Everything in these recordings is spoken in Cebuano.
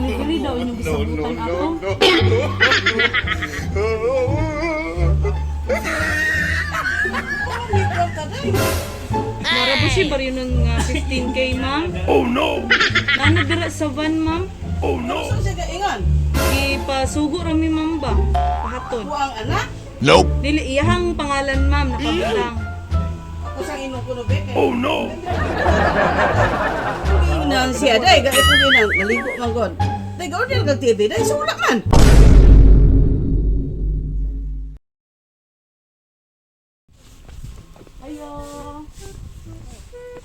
delivery daw inyong gisabutan ato. May kwarta day. Mara ba siya baryo ng 15K, ma'am? Oh no! Nana dira sa van, ma'am? Oh no! Saan siya gaingon? Ipasugo rami, ma'am ba? Pahatod. Ako ang anak. Nope! Dili iyahang pangalan, ma'am, nakabutang. Ako sang inong kuno be kay. Oh no! Giingnan siya day, gay ko ginang naligo man god. Day ga order kag TV day, so wala man. Ayo.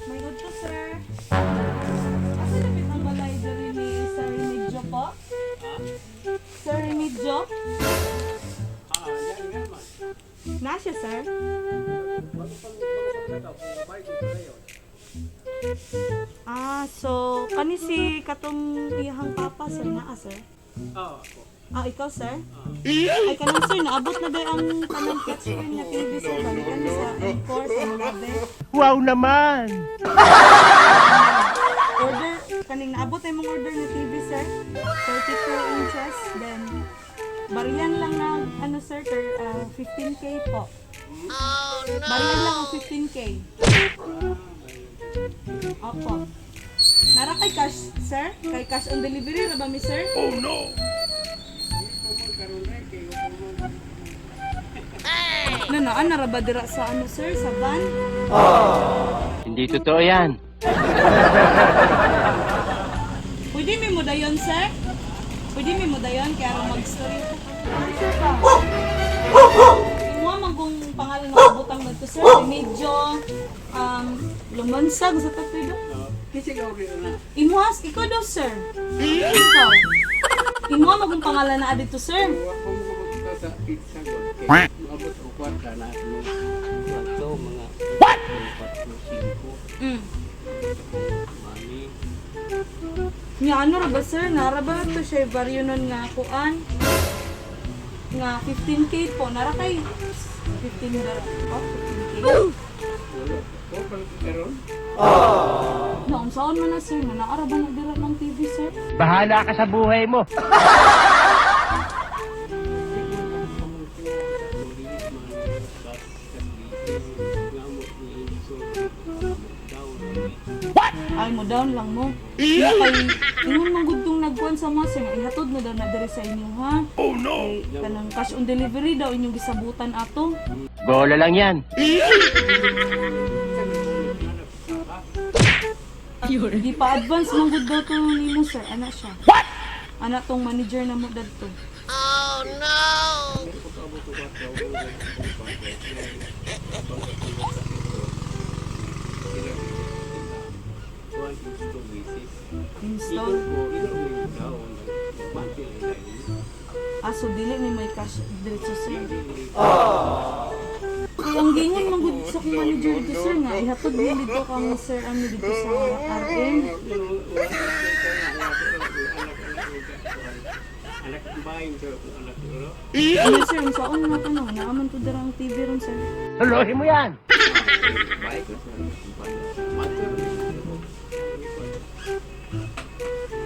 May good po, sir. Asa lapit ang balay diri ni Sir Remigio po? Sir Remigio? Na siya, sir? Ah, so kani si katong iyahang papa, sir, naa, sir? Oo, ako. Ah, ikaw, sir? Ay, kanang sir, naabot na ba ang kanang flat screen na TV, sir? Balikan sa M4 sa Mulabe. Wow naman! Order, kaning naabot ay mong order na TV, sir. 32 inches, then bariyan lang na, ano sir, 15K po. Oh, no! Bariyan lang ang 15K. Opo. Nara kay cash, sir? Kay cash on delivery ra ba mi, sir? Oh no! Na naan na ra ba dira sa ano, sir? Sa van? Hindi totoo yan. Pwede mi mo dayon, sir? Pwede mi mo dayon kaya aron mag-story. Sir pa. Imo man kung pangalan ng butang nagto, sir, medyo lumansag sa tatlo do. Imuhas ikaw daw, sir. Ikaw. Imuha man kung pangalan na adito, sir. What? Nga ano ra ba, sir? Nara ba to siya baryo nun nga kuan? Nga 15K po. Nara kay 15 ba? Oh, 15K. Na, unsaon man na, sir? Na naara ba nagdira ng TV, sir? Bahala ka sa buhay mo. Ay, mo down lang mo. Nga kay ingon man gud tong nagkuan sa mga sir nga ihatod na daw na diri sa inyo, ha. Oh no! Kay kanang cash on delivery daw inyong gisabutan ato. Bola lang yan. Di pa advance man gud daw to nimo, sir. Ana siya. What? Ana tong manager na mo dadto. Install. Ah, so dili ni may cash diretso, sir. Kay ang gingon man gud sa akong manager dito, sir, nga ihatod mo dito kang sir ano dito sa RM. Ano, sir, ang saon na to no, naaman to dira ang TV ron, sir. Tuloy mo yan.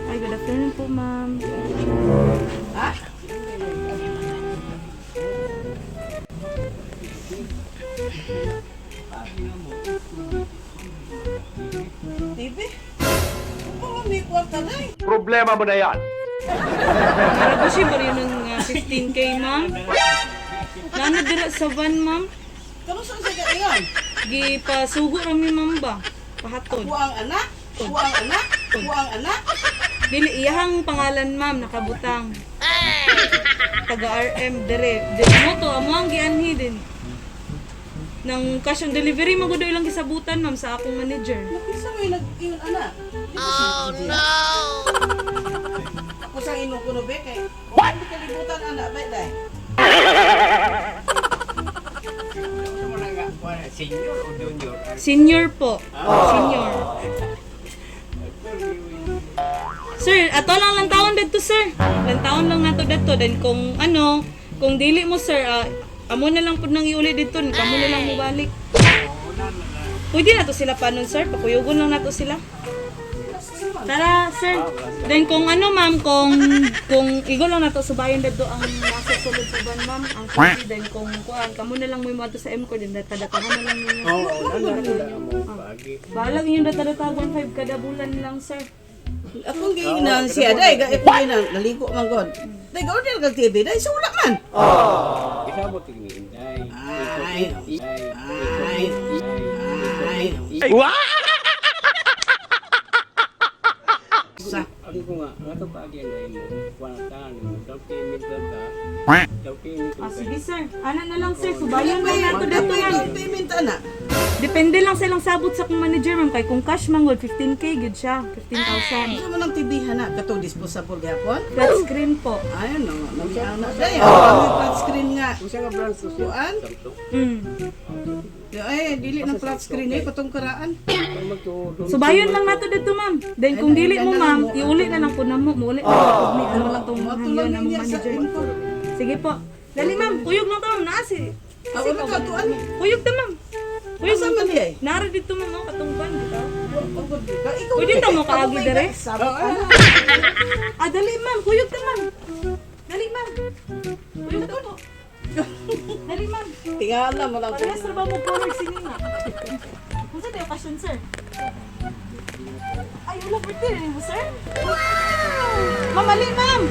Ay, good afternoon po, ma'am. Ha? TV? Ako may kwarta day. Problema mo na yan. Mara ba siya baryo ng 15K, ma'am? Nana dira sa van, ma'am? Kamo saan siya gaingon? Gipasugo rami, ma'am ba? Pahatod. Ako ang anak. Ako ang anak. Ako ang anak. Dili iyahang pangalan, ma'am, nakabutang. Taga RM dire. Dire mo to amo ang gianhi din. Nang cash on delivery mo gud ilang gisabutan, ma'am, sa akong manager. Nakisa mo yung nag-ingon anak. Oh no! Ako sang inong kuno be kay. What? Hindi kalibutan anak ba day? Senior o junior? Senior po. Senior. Sir, ato lang lang taon dito, sir. Lang taon lang nato dito. Then kung ano, kung dili mo, sir, amo na lang pud nang iuli dito, kamo na lang mo balik. Pwede na to sila pa nun, sir. Pakuyugon lang nato sila. man. Tara, sir. Then kung ano, ma'am, kung igo lang nato subayon dadto ang nasa sulod sa van, ma'am, ang TV. Then kung kuan kamo na lang mo mo sa M ko din data data na lang ninyo. Oo, oh, na Pagi. Balag inyong data data 1.5 kada bulan lang, sir. Akong giingnan siya day, gaipugi na naligo man god. Day gaud na kag TV day, so wala man. Isabot ni Inday. Ay, ay, ay. Sa Ang ko nga, nga to paagi ang mo. Wala ta mo. Down payment lang ta. Down payment Ah, sige, sir. Ana na lang, sir. Subayon lang nato Dapat dito, ma'am. down payment ana. Depende lang sa ilang sabot sa kong manager, ma'am. Kay kung cash man gud, 15K gud siya. 15,000. Sa man ang TV hana katong disposable gyapon. Flat screen po. Ay no, nang na day. Ang flat screen nga. Usa nga branch to siya. Kuan? Samsung. Ay, dili ng flat screen eh katong karaan. Subayon lang nato dito, ma'am. Then kung dili mo, ma'am, iuli na lang po na mo. Muuli na lang po ni ano lang tong Mato hangyo lang na mong niya sa manager. info. Sige po. Dali, ma'am. Kuyog lang ta, ma'am. Naa si. Ah, wala ka tuan. Kuyog ta, ma'am. Kuyog Asa lang man ta. di ay? Nara dito, ma'am. Oh, katungban dito. Ikaw Pwede ta mo kaagi dere? Sabot ana. Ah, dali, ma'am. Kuyog ta, ma'am. Dali, ma'am. Kuyog ta po. Dali, ma'am. Tingala mo lang. Parehas ra ba mo color si Nina? Kung sa occasion, sir? Ay, wala birthday rin mo, sir? Wow! Ma'am, ali, ma'am!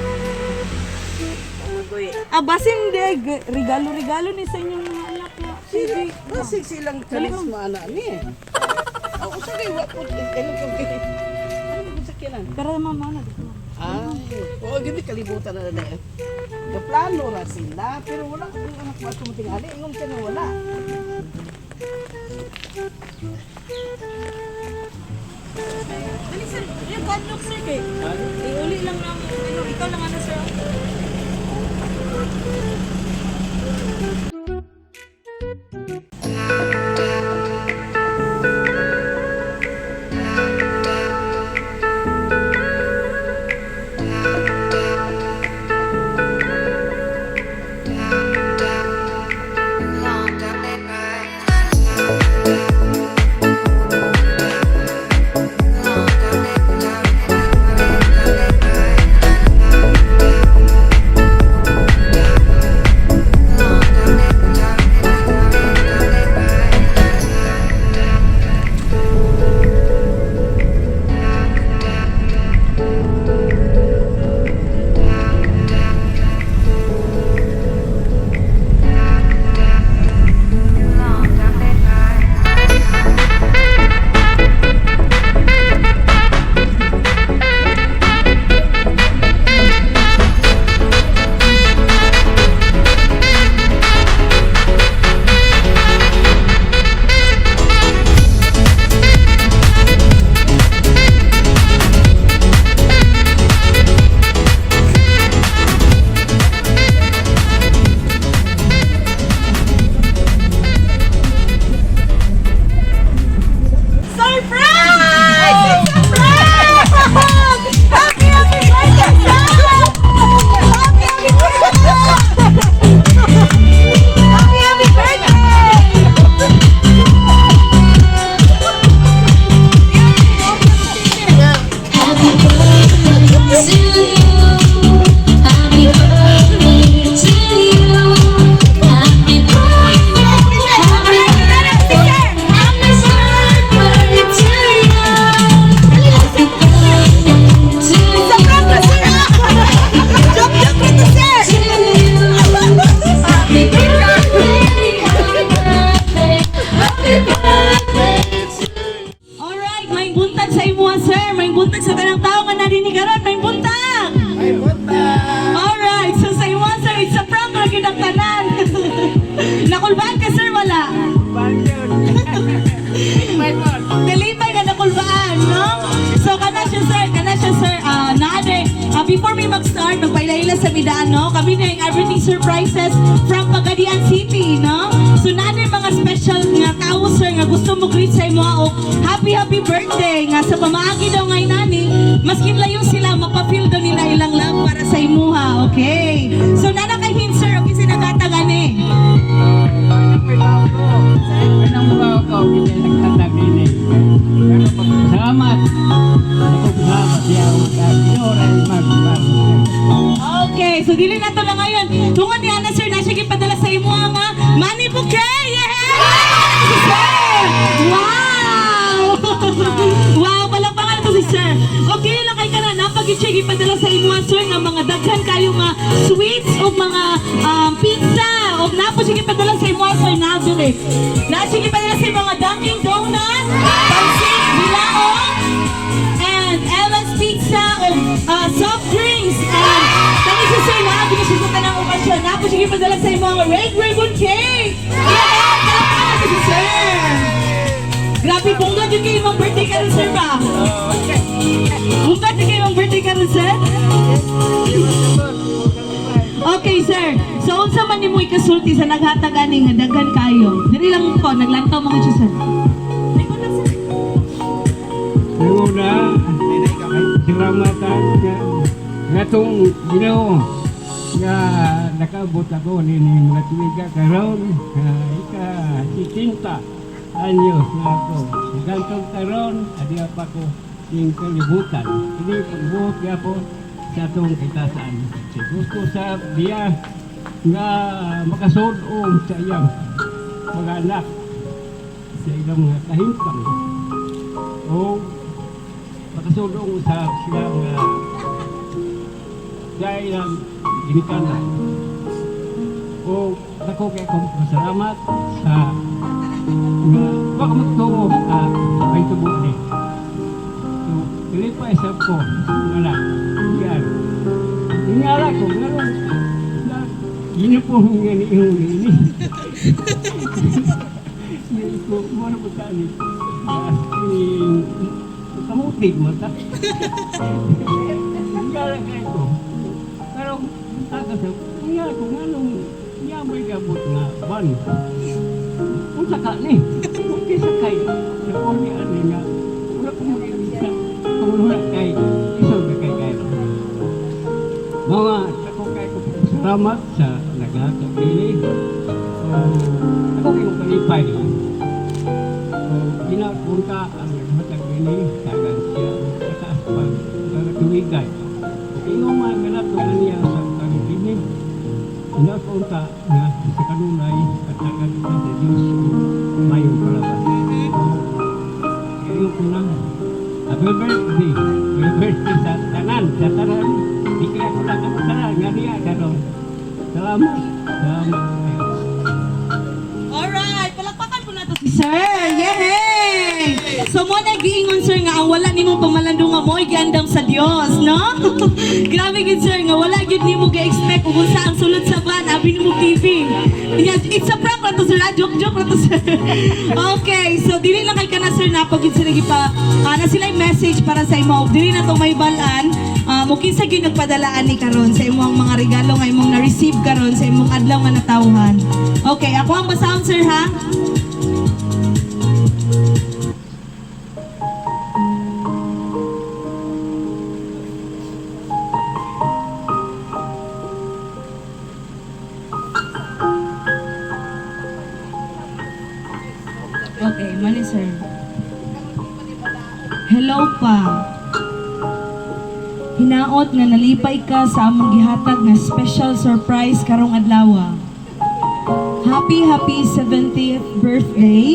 Ah, basin de, regalo-regalo ni sa inyong mga anak na. Sige. Basig silang charisma ana ni. Ako sa kay wa po ano ko kay. Ano ko sa kinan? Pero ma'am, ano dito, ma'am? Ay, oo, gini kalibutan na na. Gaplano ra sila, pero wala akong anak ba tumitingali, ingon siya nga wala. Dali, sir. Yung kadlok, sir, kay. Iuli lang na mo. Ano, ikaw lang ano, sir. Surprise! It's a prank! Happy, happy birthday, sir! Happy, happy birthday! Happy, happy birthday! Happy birthday to you. Happy birthday to you. Happy birthday. Happy birthday. Happy birthday to you. Happy birthday to you. Joke, joke ito, sir! To you. Happy birthday. Happy birthday. Happy birthday to you. Alright, may buntag sa imuha, sir. May buntag sa tanang tao nga narinig karon, may buntag! May buntag! Alright, so sa imuha, sir, it's a prank ra gyud ang tanan. Nakulbaan ka, sir, wala? Kalipay nga nakulbaan, no? So, kana siya, sir, kana siya, sir. Ah, naade, before we mag-start, magpailaila sa midaan, no? Kami na yung everything surprises from Pagadian City, no? So, naade mga special nga tao, sir, nga gusto mo greet sa imo og happy, happy birthday. Nga sa pamaagi daw ngay nani, maskin layo sila, mapafeel daw nila ilang love para sa imuha, okay? So, nana kay hint, sir, okay, sinagatagan eh. Anong mukha ko, kita nagtatag din eh. Pero salamat. Ako, Okay, so dili na to lang ngayon. Tungod ni Ana, sir, na siya gipadala sa imo nga money bouquet. Yeah! Si sir! Wow! Wow, palakpakan to si sir. Okay lang kay kana napagid siya gipadala sa imo, sir, nga mga daghan kayo nga sweets o mga pizza o napo siya gipadala sa imo, sir, na dire. Na siya gipadala sa imo nga Dunkin Donut, pansit, bilaong, and Ella's Pizza o soft drinks and kami si Sir na siya sa tanang okasyon. Napo siya gipadala sa imo nga red ribbon cake. Yeah! Palakpakan nato si sir. Grabe, bongga jud kayo imong birthday karon, sir, ba? Bongga jud kayo imong birthday karon, sir? Okay, sir. So, unsa man nimo ikasulti sa naghatag ani nga daghan kayo? Diri lang ko, naglantaw mo ko siya, sir. Likod lang, sir. Ang una, salamatan nga ngatong Ginoo nga nakaabot ako ni mga tuiga karon nga ika 70 anyos na ako. Gantong karon adi pa ko ning kalibutan. Ini pagbuot gyapon sa atong kitasan. Si gusto sa biya nga makasud-ong sa iyang mga anak sa ilang mga kahimtang o makasulong sa sila nga dahil ang ginikanan. O dako kay akong pasalamat sa nga baka magtuo ay tubo ni. So, dili pa isap ko nga na yan. Ingala ko nga na ginupong nga ni ihong ni ini. Ko mo na po tani. Kamutig mo ta. Ingala kay ko. Pero takas ingala ko nga nung niya may gabot nga ban. Unsa ka ni? Okay sa kay. Nauli ani nga. Wala ko mag-ibisa. Kung wala kay isog na kay kay. Mga ako kay ko salamat sa naghatag dili. So, ako kay kalipay. So, ginapunta ang naghatag dili tagan siya kataas pag katuwigan. Ingon mga ganap nga niya sa kagibini. Ginapunta nga sa kanunay at tagan kita sa Diyos mayong palabas. Kayo ko lang. Happy birthday. Happy birthday sa tanan. Sa tanan. Di kaya ko lang ang tanan. Nga niya karon. Salamat. Salamat kayo. Alright, palakpakan po nato si sir. Yay! So mo na giingon, sir, nga ang wala nimo pamalandong nga mo'y giandam sa Dios, no? Grabe gid, sir, nga wala gyud nimo gi-expect ug unsa ang sulod sa van abi nimo TV. Yes, it's a prank ra to, sir. Ah, joke joke ra to, sir. Okay, so dili lang kay kana, sir, napo gid sila gipa na sila yung message para sa imo. Dili na to may balaan. Mo kinsa gyud nagpadalaan ni karon sa imong mga regalo nga imong na-receive karon sa imong adlaw nga natawhan. Okay, ako ang basahon, sir, ha. Okay, mali, sir. Hello pa. Hinaot nga nalipay ka sa among gihatag nga special surprise karong adlaw. Happy happy 70th birthday.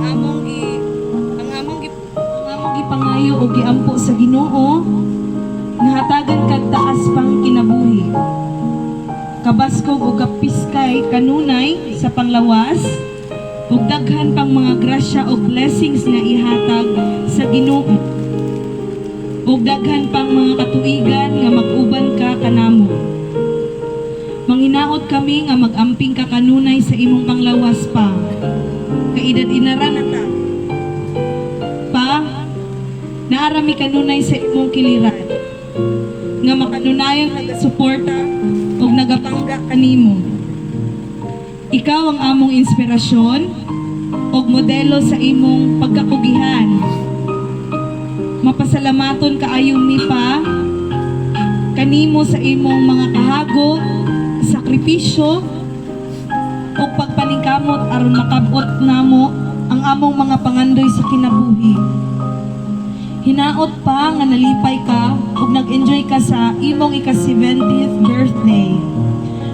Among gi ang among gi ang among gipangayo og giampo sa Ginoo nga hatagan kag taas pang kinabuhi. Kabaskog og kapiskay kanunay sa panglawas ug daghan pang mga grasya ug blessings nga ihatag sa Ginoo. Ug daghan pang mga katuigan nga mag-uban ka kanamo. Manginaot kami nga mag-amping ka kanunay sa imong panglawas pa. Kaedad inara na ta. Pa, naarami kanunay sa imong kiliran. Nga makanunayang nagasuporta ug nagapangga kanimo. Ikaw ang among inspirasyon ug modelo sa imong pagkakugihan. Mapasalamaton kaayo mi pa kanimo sa imong mga kahago, sakripisyo ug pagpaningkamot aron makabot namo ang among mga pangandoy sa kinabuhi. Hinaot pa nga nalipay ka ug nag-enjoy ka sa imong ika-70th birthday.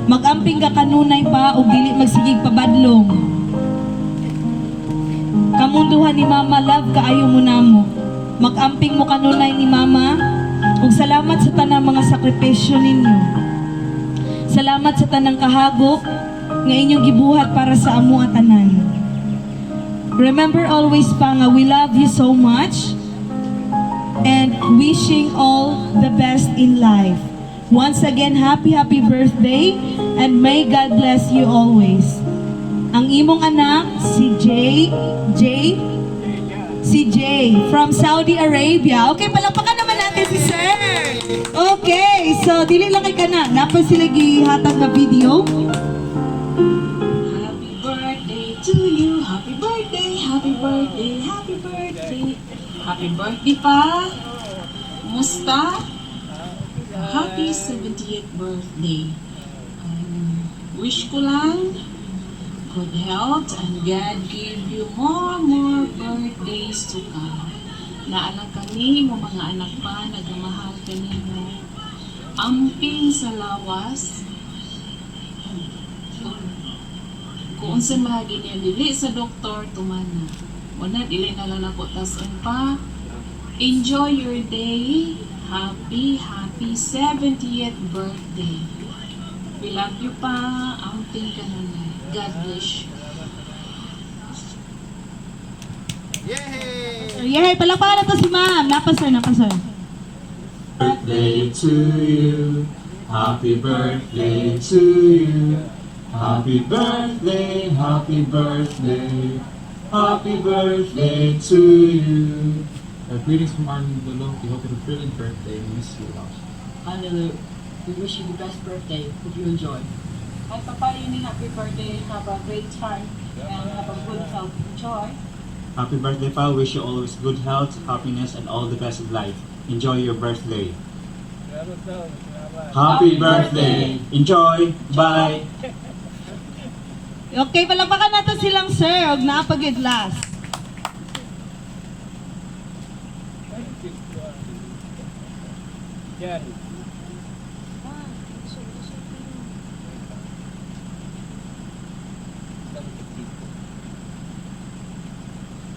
Magamping ka kanunay pa ug dili magsigig pabadlong. Kamong duha ni Mama, love kaayo mo namo. Magamping mo kanunay ni Mama ug salamat sa tanang mga sakripisyo ninyo. Salamat sa tanang kahago nga inyong gibuhat para sa amo tanan. Remember always pa nga we love you so much and wishing all the best in life. Once again, happy, happy birthday and may God bless you always. Ang imong anak, si Jay, Jay, si Jay from Saudi Arabia. Okay, palakpakan naman natin si Sir. Okay, so dili lang kay kana. Naa pa sila gihatag na video. Happy birthday to you. Happy birthday, happy birthday, happy birthday. Happy birthday pa. Kumusta? Happy 70th birthday. Wish ko lang good health and God give you more, more birthdays to come. Naa lang kami mo mga anak pa, nagamahal kanimo. Amping sa lawas, kung unsa mahagi niya dili sa doktor tumana. Wala, dili na lang ako tason pa. Enjoy your day. Happy, happy 70th birthday. We love you pa. Amping ka na. God bless you. Yay, palakpakan na to si Ma'am. Naa pa, sir, naa pa, sir. Birthday to you. Happy birthday to you. Happy birthday, happy birthday. Happy birthday to you. Greetings from Armin Lolo. We hope you have a brilliant birthday. We miss you a lot. Hi Lulu, we wish you the best birthday. Hope you enjoy. Hi Papa Yuni, happy birthday. Have a great time and have a good health. Enjoy. Happy birthday, Pa. Wish you always good health, happiness, and all the best of life. Enjoy your birthday. Happy birthday. Enjoy. Bye. Okay, palakpakan nato silang sir. Og naa pa gyud last. Yan.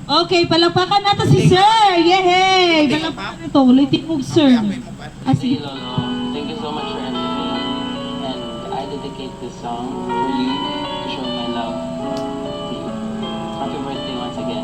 Okay, palakpakan nato si sir. Yay! Palakpakan nato. Ulitin mo, sir. Ah, sige. Hey Lolo, thank you so much for everything. And I dedicate this song for you to show my love to you. Happy birthday once again.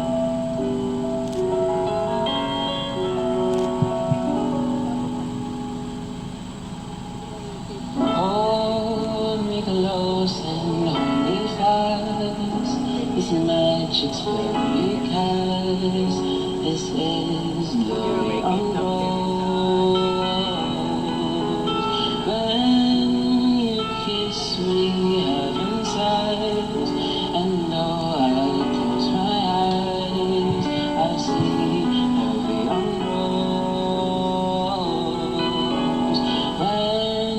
Hold me close and hold me fast. This magic's spell because this is the way unrolls. When you kiss me, heaven sighs, and though I close my eyes, I see every unrolls. When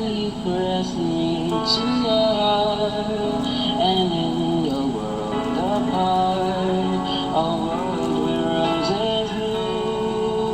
you press me to your heart, and in the world apart, a world where roses bloom.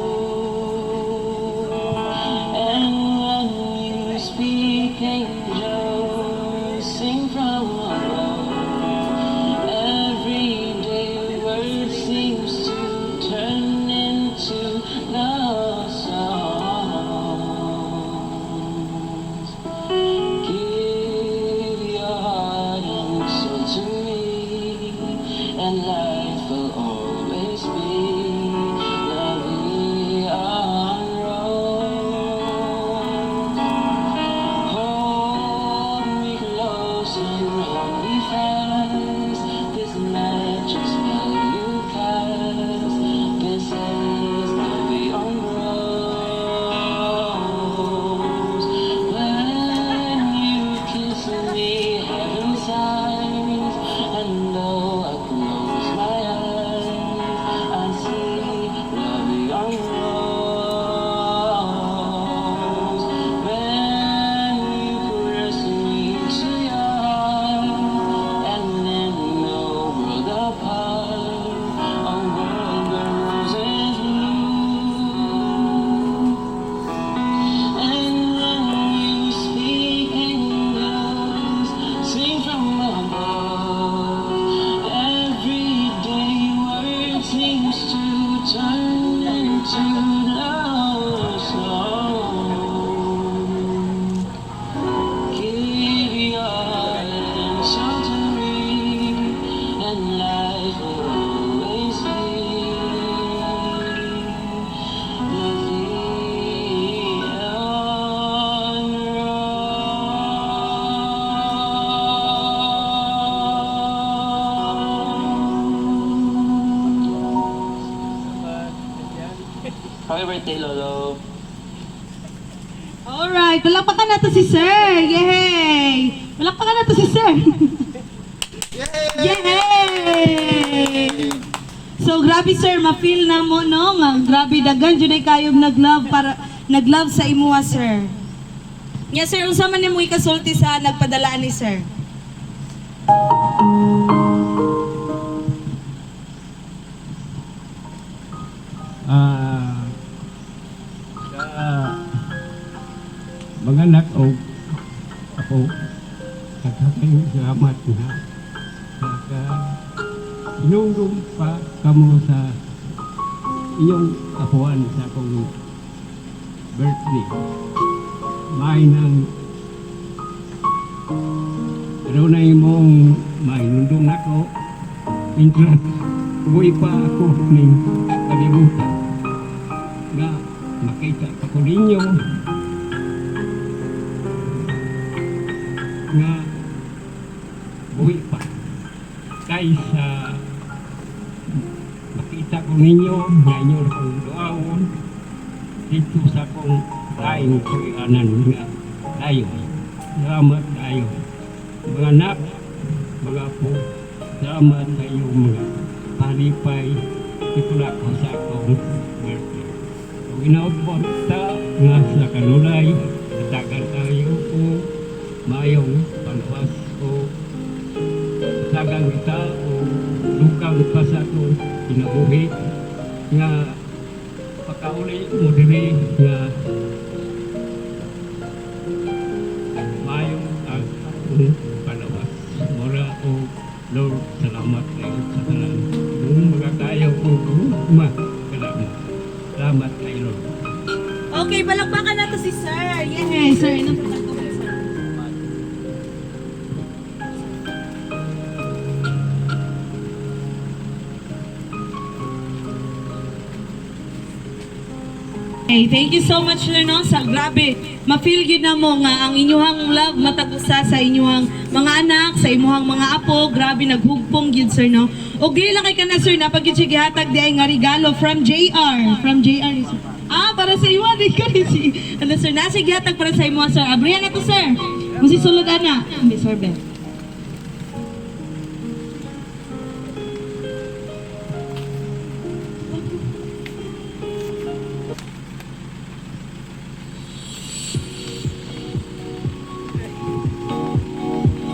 Happy birthday, Lolo! Alright, palakpakan nato si Sir. Yay! Palakpakan nato si Sir. Yay! So grabe sir, ma-feel na mo no nga grabe daghan jud ay kayong nag-love para nag-love sa imuha, sir. Nya sir, unsa man nimo ikasulti sa nagpadala ni sir? Sa mga anak o ako, nagkakayong salamat nga naka inungdong pa kamo sa iyong apuan sa akong birthday. May nang pero na imong mainundong nako mientras buhi pa ako ning kalibutan nga makita pa ko ninyo nga buhi pa kaysa makita ko ninyo nga inyo ra kong duawon dito sa akong laing kuyanan nga tayo. Salamat tayo. Mga anak, mga apo, salamat sa iyong mga palipay dito na ako sa akong birthday. Kung inaot ta nga sa kanunay, katagan tayo o maayong panawas o tagang kita o lukang pa sa atong kinabuhi nga pakauli mo diri nga maayong ang atong panawas. Mura o Lord, salamat kayo sa tanan. Kung magakayo ko ma, salamat. Salamat kay Lord. Okay, palakpakan nato si sir. Yay, sir, inong patagong sir. Hey, thank you so much sir no sa grabe. Ma-feel gyud na mo nga ang inyuhang love matag usa sa inyuhang mga anak, sa imuhang mga apo, grabe naghugpong gyud sir no. Og dili lang kay kana sir na pag gyud siya gihatag di ay nga regalo from JR, from JR ni sir. Ah, para sa imo di ko ni si. Ano sir, nasa gihatag para sa imo sir. Abrihan na to sir. Musi sulod ana. Hindi sir Ben.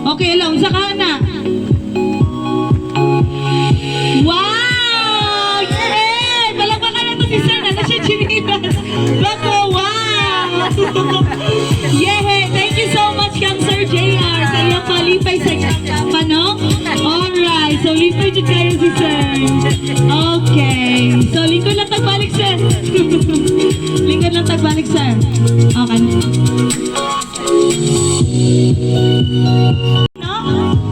Okay lang, unsa ka na? Wow! Yay! Palakpakan na to si Sir. Nasa siya chinilas. Bako, wow! Yay! Thank you so much, kang Sir JR, sa iyong palipay sa pano. Alright, so lipay jud kayo si Sir. Okay. So, lingkod lang tagbalik, sir. Lingkod lang tagbalik, sir. Okay. No?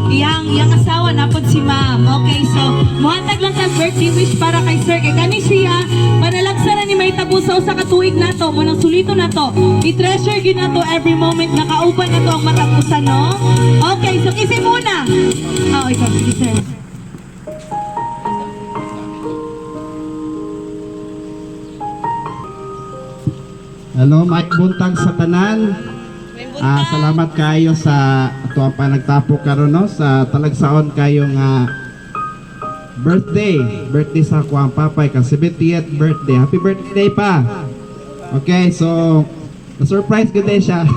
Iyang asawa napod si ma'am. Okay, so muhatag lang tag birthday wish para kay sir. Kay kani siya panalagsa na ni may tabo sa usa ka tuig nato, mo nang sulito nato. I-treasure gyud nato every moment na kauban nato ang matag usa, no? Okay, so kisay muna. Oh, ikaw sige sir. Hello, Mike buntag sa tanan. Ah, salamat kayo sa ato ang panagtapo karon no sa talagsaon kayo nga birthday. Birthday sa ako ang papay kang 70th birthday. Happy birthday pa. Okay, so na-surprise gud eh siya.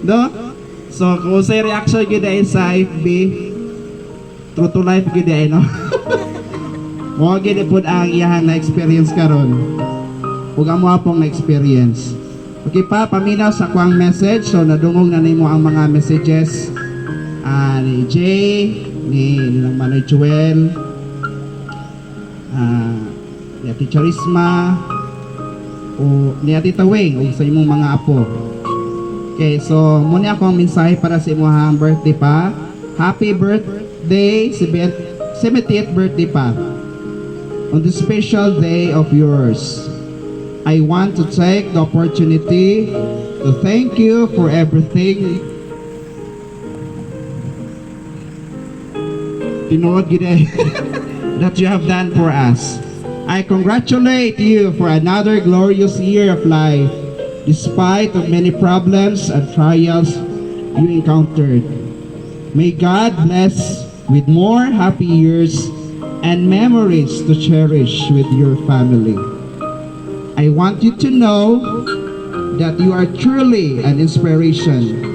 No? So kung sa reaction gud eh sa FB, true to life gud eh no. Mo gid pod ang iyahang na experience karon ug amo apong na-experience. Okay pa, paminaw sa kuang message. So nadungog na nimo ang mga messages ni Jay, ni nilang Manoy Joel, ni Ate Charisma, o ni Ate Tawing, o sa imong mga apo. Okay, so muna ako ang mensahe para sa imong birthday pa. Happy birthday, 70th birthday pa. On this special day of yours, I want to take the opportunity to thank you for everything. Tinuod gid eh, that you have done for us. I congratulate you for another glorious year of life, despite of many problems and trials you encountered. May God bless with more happy years and memories to cherish with your family. I want you to know that you are truly an inspiration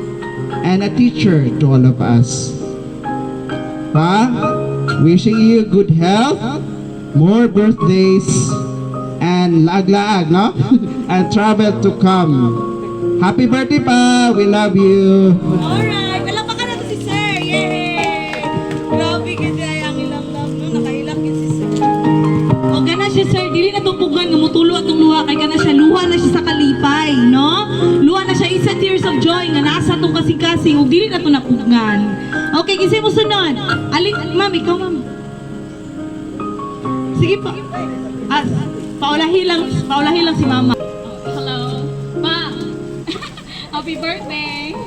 and a teacher to all of us. Pa, wishing you good health, more birthdays, and laag-laag, no? And travel to come. Happy birthday, Pa! We love you! Alright, palakpakan nato si Sir. Yay! Grabe gid ay ang ilang love, no, nakailak gid si Sir. O gana siya, sir, dili na tupugan nga mutulo atong luha kay kana siya, luha na siya sa kalipay, no? Luha na siya isa tears of joy nga nasa tong kasing-kasing ug dili na to napugan. Okay, kinsay mo sunod? Alin, ma'am, ikaw, ma'am. Sige pa. Ah, paulahi lang si mama. Hello. Pa. Happy birthday.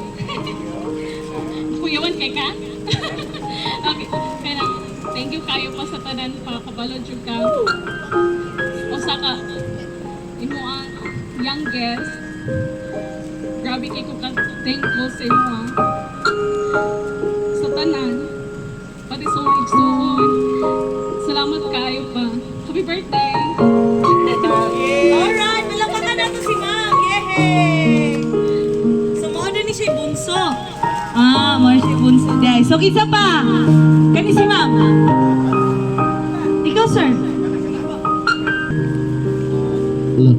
Kuyawan kay ka? Okay. Kaya thank you kayo pa sa tanan pa, kabalo jud ka. Usa ka imo ang youngest. Grabe kay ko ka thankful sa imo ah. Sa tanan. Pati sa mga igsuon. Salamat kayo pa. Happy birthday! Alright, palakpakan nato si ma'am. Yay! So, mao din ni siya bunso. Ah, mao siya bunso, guys. So, kinsa pa? Kani si ma'am. Ikaw, sir. Hello.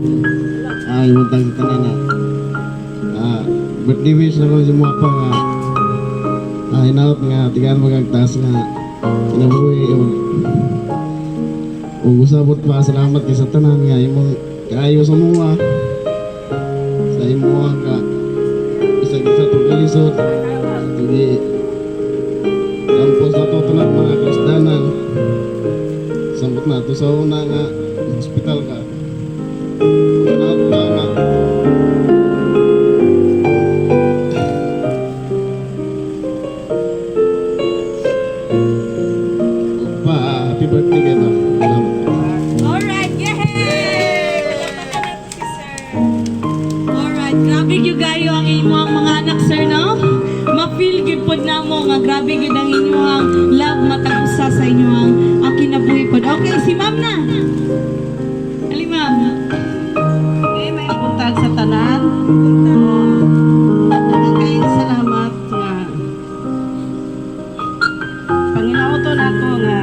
Ay, buntag sa tanan na. Birthday wish na ko sa mga pa nga. Hinaot nga tigaan magagtaas nga kinabuhi ug usabot pa, salamat kay sa tanan nga imong kaayo sa mua sa imo ka isag isa tong kalisod tugi tampos na to tanan mga krisdanan, samot na to sa una nga hospital ka. Hinaot pa nga pa, happy birthday kay ba. Salamat. Alright, yay! Palakpakan nato si sir. Alright, grabe gyud kayo ang inyong mga anak, sir, no? Ma-feel gyud pod namo nga grabe gyud ang inyong love matag usa sa inyong ang kinabuhi pod. Okay, si ma'am na. Ali, ma'am. Okay, may buntag sa tanan. Daghang kayong salamat nga Panginoon nako nga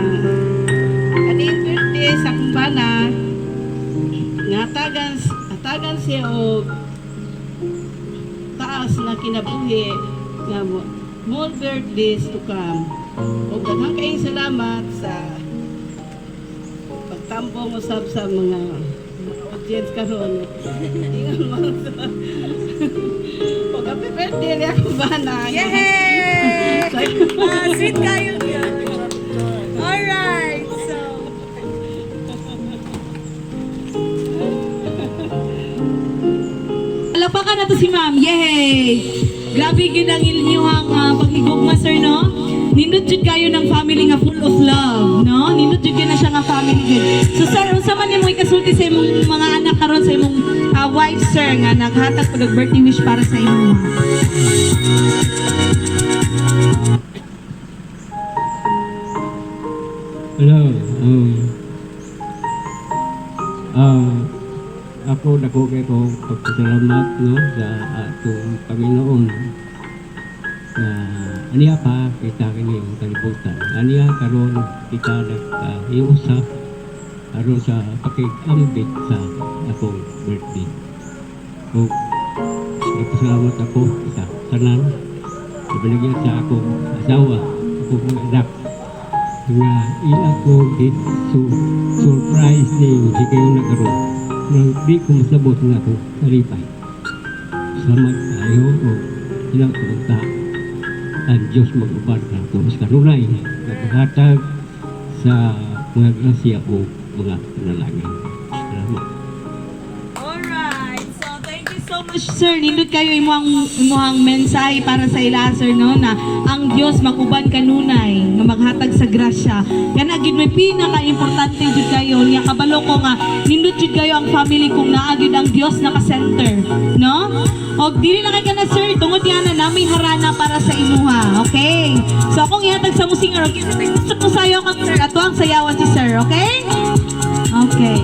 kaning birthday sa akong bana nga atagan siya og taas na kinabuhi nga more birthdays to come. Ug daghang kayong salamat sa pagtambong usab sa mga audience karon. Ingon mo sa ug happy birthday niya akong bana. Yay! Ah, sweet kayo. Alright, so palakpakan nato si ma'am. Yay! Grabe gyud ang inyong paghigugma, sir, no? Nindot jud kayo ng family nga full of love, no? Nindot jud kayo na siya nga family jud. So sir, unsa man nimo ikasulti sa imong mga anak karon, sa imong wife, sir, nga naghatag pag birthday wish para sa imo? Hello. Ako dako kay ko pagpasalamat, no, sa atong Panginoon na aniya pa kita kini kalibutan. Aniya karon kita nagkahiusa aron sa pakig-ambit sa akong birthday. O nagpasalamat ako sa tanan, labi sa akong asawa, akong mga anak nga ila ko su surprise ni si kayo na karon nang di ko masabot nga ako kalipay. Salamat kayo o ilang punta ang Diyos mag-uban nato sa kanunay naghatag sa mga grasya o mga panalangin. Salamat. Alright. So thank you so much. sir, nindot kayo imuhang mensahe para sa ila, sir, no, na ang Dios makuban kanunay nga maghatag sa grasya. Kana gid may pinaka-importante jud kayo niya, kabalo ko nga nindot jud kayo ang family kung naa gyud ang Dios naka-center, no? Og dili na kay kana, sir, tungod niya na nami harana para sa imuha. Okay? So akong ihatag sa musinger, okay, gusto ko sayo kang sir, ato ang sayawan si sir, okay? Okay.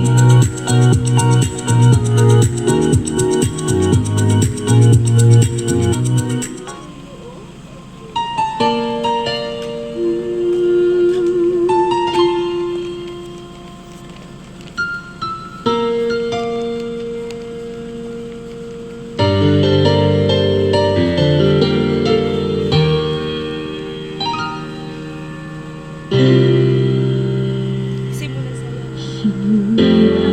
Simula sa'yo.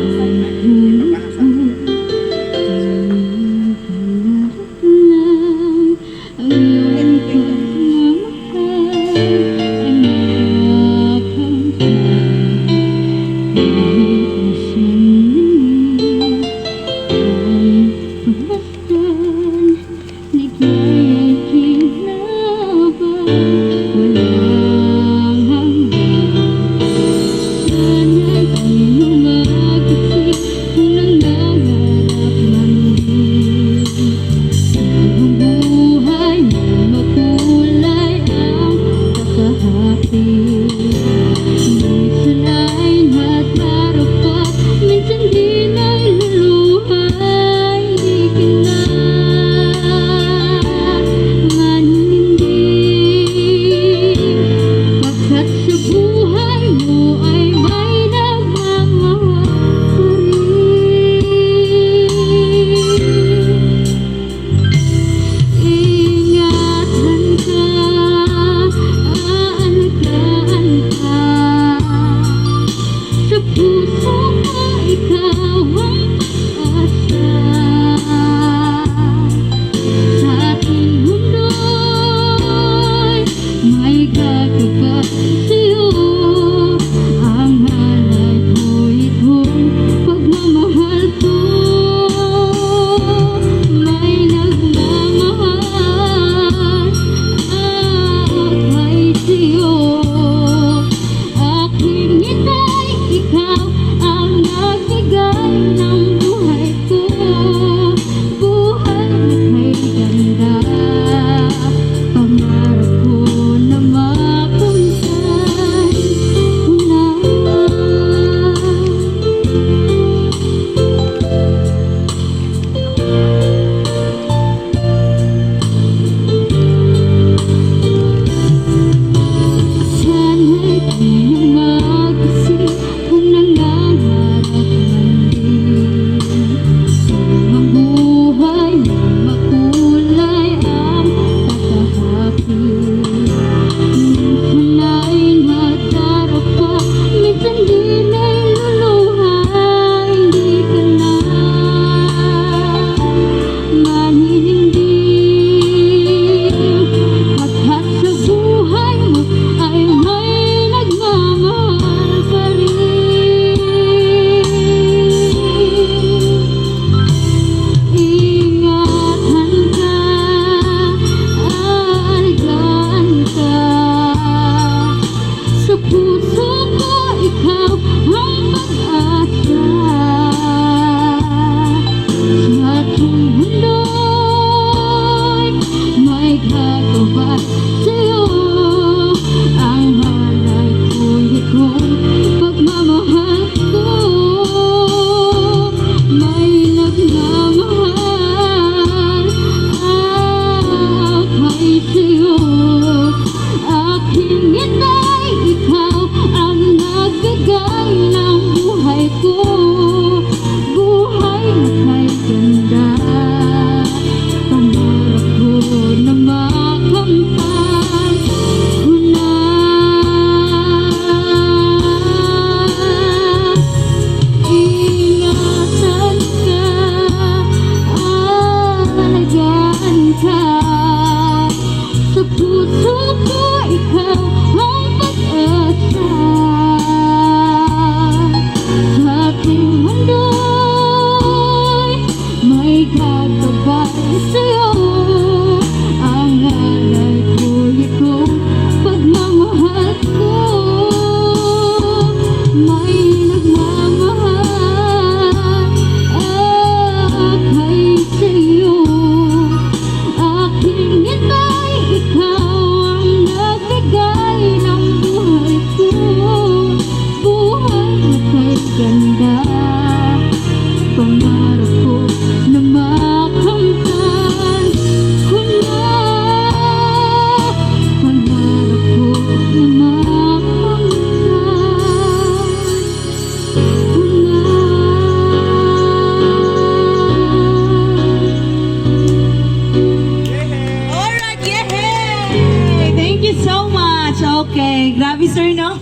Okay, grabe, sir, no?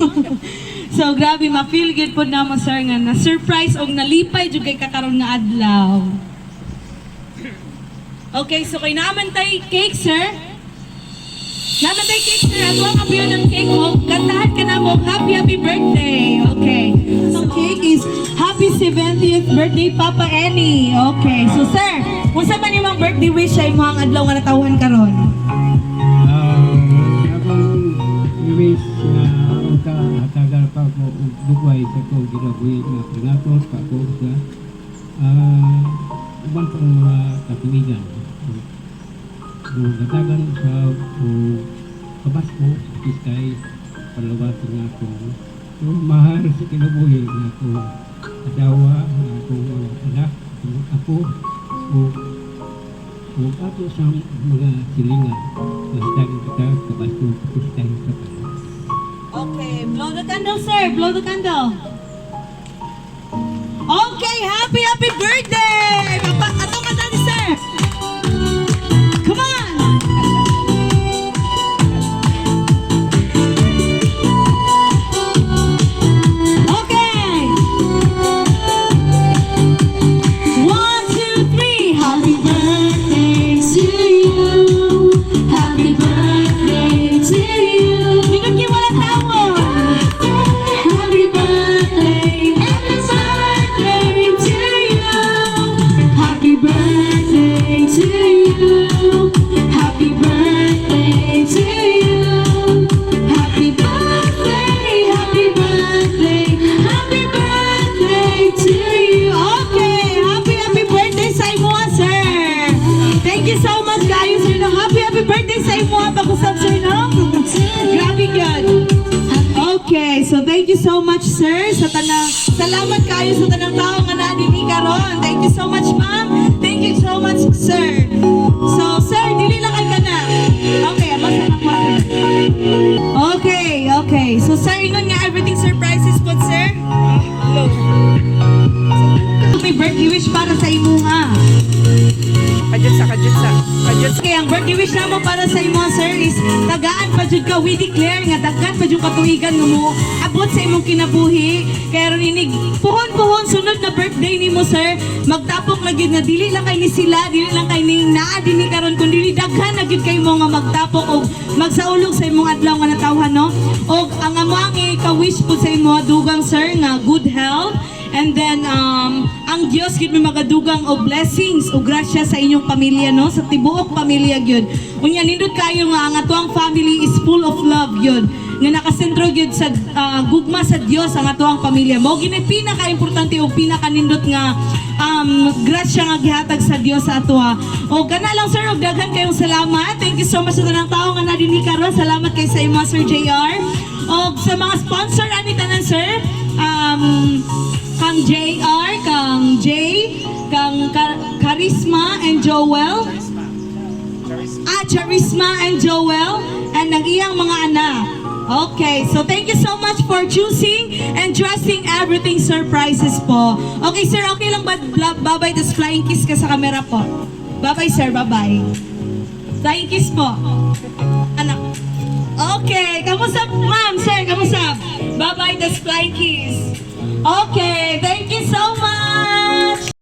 So grabe, ma-feel good po namo, sir, nga na surprise og nalipay jud kay kakaron nga adlaw. Okay, so kay naman tay cake, sir. Naman tay cake, sir. Ato ang abiyon ng cake o kantahan ka na mo happy happy birthday. Okay. So cake is happy 70th birthday, Papa Annie. Okay. So sir, unsa man imong birthday wish sa imong adlaw nga natawhan karon? Akong wish nga unta hatagal pa ko og dugay sa akong kinabuhi nga pangako pa ko sa uban pang mga katuigan. Ug hatagan sa og kabasko iskay paluwaton nga akong mahal sa kinabuhi nga akong asawa, nga akong mga anak, akong apo, ug ug ato sa mga silingan. Hatagan kita kabasko iskay sa palas. Okay, blow the candle, sir. Blow the candle. Okay, happy, happy birthday! Papa, ato ka dali, sir. Come on! Okay. One, two, three. Happy birthday To you. Happy birthday to you. Nindot kay wala tawo. Happy birthday, happy birthday to you. Happy birthday to you. Happy birthday to you. Happy birthday, happy birthday, happy birthday to you. Okay, happy happy birthday sa imo, sir. Thank you so much, guys, sir. No? Happy happy birthday sa imo, pag-usap, sir, no? Grabe gyud. Okay, so thank you so much, sir. Sa tanang salamat kayo sa tanang tao nga naa dinhi karon. Thank you so much, ma'am. Thank you so much, sir. So, sir, dili lang kay kana. Okay, basta na po, sir. Okay. So, sir, ingon nga everything surprises po, sir. May birthday wish para sa imuha. Kajutsa, kajutsa. Kajutsa. Okay, ang birthday wish namo para sa imo, sir, is tagaan pa jud ka. We declare nga daghan pa jud katuigan nga mo abot sa imong kinabuhi. Kaya ron inig puhon-puhon sunod na birthday nimo, sir, magtapok na gyud nga dili lang kay ni sila, dili lang kay ning naa dinhi karon kundi daghan na gyud kay mo nga magtapok og magsaulog sa imong adlaw nga natawhan, no. Og ang amo ang ika-wish po sa imo dugang, sir, nga good health. And then ang Dios gyud may magadugang og blessings ug grasya sa inyong pamilya, no, sa tibuok pamilya gyud. Unya nindot kayo nga ang atuang family is full of love gyud. Nga nakasentro gyud sa gugma sa Dios ang atuang pamilya. Mao gini pinaka-importante ug pinaka-nindot nga grasya nga gihatag sa Dios sa atoa. O kana lang, sir, og daghan kayong salamat. Thank you so much sa tanang tao nga naa dinhi karon. Salamat kay sa imo, Sir JR. Og sa mga sponsor ani tanan, sir. Kang JR, kang J, kang Charisma and Joel. Ah, Charisma and Joel and ang iyang mga anak. Okay, so thank you so much for choosing and trusting Everything Surprises po. Okay, sir, okay lang ba? Bye-bye, tas flying kiss ka sa camera po. Bye-bye, sir, bye-bye. Flying kiss po. Anak. Okay, kamusta, ma'am, sir, kamusta? Bye-bye, tas flying kiss.